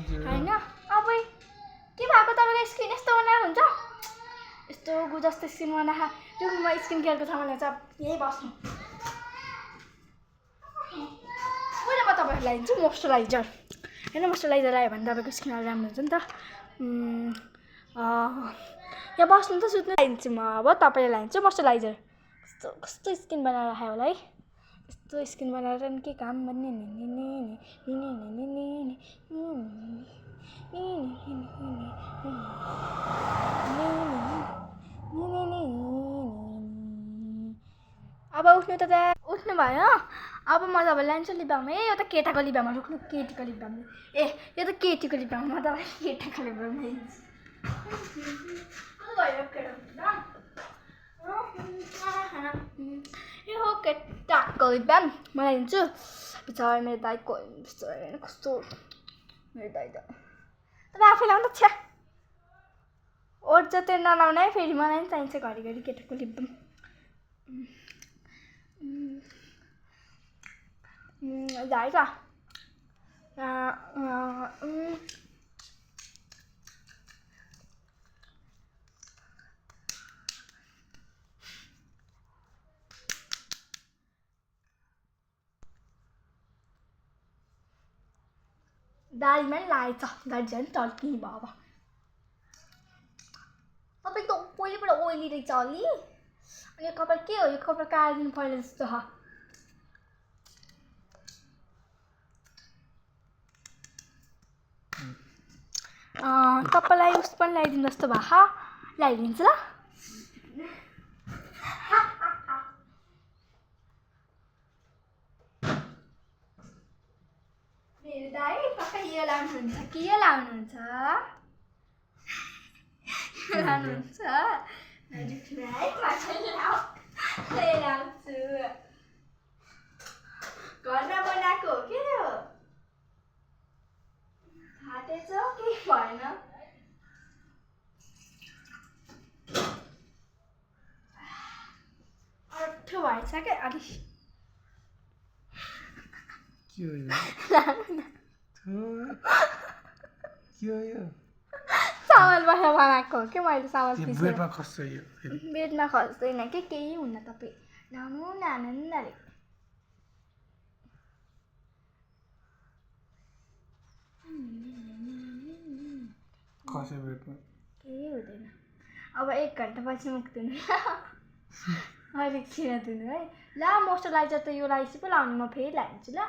होइन अब के भएको तपाईँको स्किन यस्तो बनाएर हुन्छ यस्तो गुजस्तो स्किन बनाएर त्यो म स्किन केयरको सामानहरू चाहिँ यहीँ बस्नु मैले म तपाईँहरूलाई लाइदिन्छु मोइस्चराइजर होइन मोइस्चराइजर लगायो भने तपाईँको स्किनहरू राम्रो हुन्छ नि त यहाँ बस्नु त सुत्नु लाइदिन्छु म अब तपाईँलाई लाइदिन्छु मोइस्चराइजर कस्तो कस्तो स्किन बनाएर राखेँ होला है यस्तो स्किन बनाएर के काम भन्ने अब उठ्नु त उठ्नु भयो अब म तपाईँलाई लान्छु लिपबाम ए यो त केटाको लिपबाम रुख्नु केटीको लिपबाम ए यो त केटीको लिपबाम म तपाईँलाई केटाको लिपबाम ल्याइदिन्छु यो केटाको लिपबाम म ल्याइदिन्छु पछाडि मेरो दाइको कस्तो मेरो दाइ त तपाईँ आफै लाउनु त छ्या ओठ जति नलाउनु है फेरि मलाई पनि चाहिन्छ घरिघरि केटाको लिपबाम जाएछ दारीमा नि लागेछ दारी झन् टल्किने भयो अब तपाईँको त पहिलेबाट ओइली रहेछ अलि अनि यो कपाल के हो यो कपाल काटिदिनु पर्ने जस्तो छ तपाईँलाई उस पनि ल्याइदिनु जस्तो भएको ल्याइदिन्छु ल मेरो दाइ पक्का यो लाउनुहुन्छ कि यो लाउनुहुन्छ लाउनुहुन्छ ल्याउँछु घरमा बनाएको हो के यो फाटेछ केही भएन अठो भएछ क्या अलिक चामल बनाएर बनाएको हो कि मैले चामल बेडमा खस्दैन कि केही हुन्न तपाईँ लाउनु नानीले केही हुँदैन अब 1 घन्टापछि मुख धुनु अलिक छिटो धुनु है ल मोइस्चराइजर त यो लगाएपछि पो लाउने म फेरि लगाइदिन्छु ल